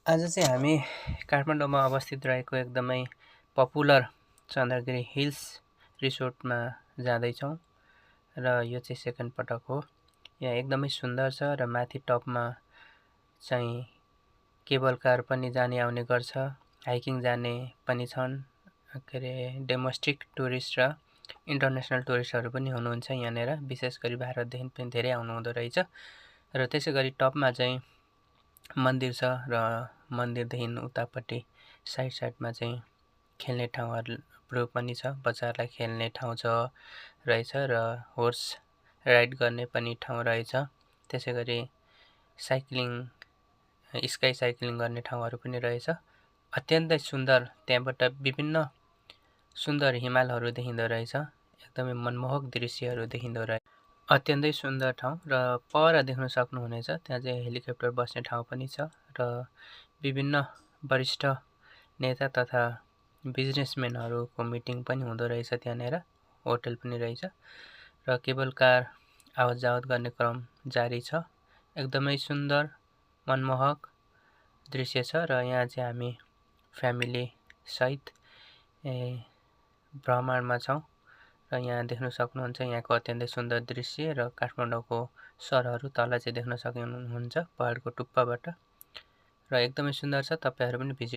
आज चाहिँ हामी काठमाडौँमा अवस्थित रहेको एकदमै पपुलर चन्द्रगिरी हिल्स रिसोर्टमा जाँदैछौँ र यो चाहिँ सेकेन्ड पटक हो। यहाँ एकदमै सुन्दर छ र माथि टपमा चाहिँ केबल कार पनि जाने आउने गर्छ, हाइकिङ जाने पनि छन्, डोमेस्टिक टुरिस्ट र इन्टरनेसनल टुरिस्टहरू पनि हुनुहुन्छ यहाँनिर। विशेष गरी भारतदेखि पनि धेरै आउनुहुँदो रहेछ र त्यसै गरी टपमा चाहिँ मन्दिर छ र मन्दिरदेखि उतापट्टि साइडमा चाहिँ खेल्ने ठाउँहरू पनि छ, बच्चाहरूलाई खेल्ने ठाउँ रहेछ र होर्स राइड गर्ने पनि ठाउँ रहेछ। त्यसै गरी स्काई साइक्लिङ गर्ने ठाउँहरू पनि रहेछ। अत्यन्तै सुन्दर, त्यहाँबाट विभिन्न सुन्दर हिमालहरू देखिँदो रहेछ, एकदमै मनमोहक दृश्यहरू देखिँदो रहेछ। अत्यन्तै सुन्दर ठाउँ र पर देख्न सक्नुहुनेछ त्यहाँ चाहिँ हेलिकप्टर बस्ने ठाउँ पनि छ र विभिन्न वरिष्ठ नेता तथा बिजनेसम्यानहरूको मिटिङ पनि हुँदो रहेछ त्यहाँनिर। होटल पनि रहेछ र केबल कार आवत जावत गर्ने क्रम जारी छ। एकदमै सुन्दर मनमोहक दृश्य छ र यहाँ चाहिँ हामी फ्यामिली सहित भ्रमणमा छौँ र यहाँ देख्न सक्नुहुन्छ यहाँको अत्यन्तै सुन्दर दृश्य र काठमाडौँको सहरहरू तल चाहिँ देख्न सक्नुहुन्छ पहाडको टुप्पाबाट र एकदमै सुन्दर छ। तपाईहरु पनि भिजिट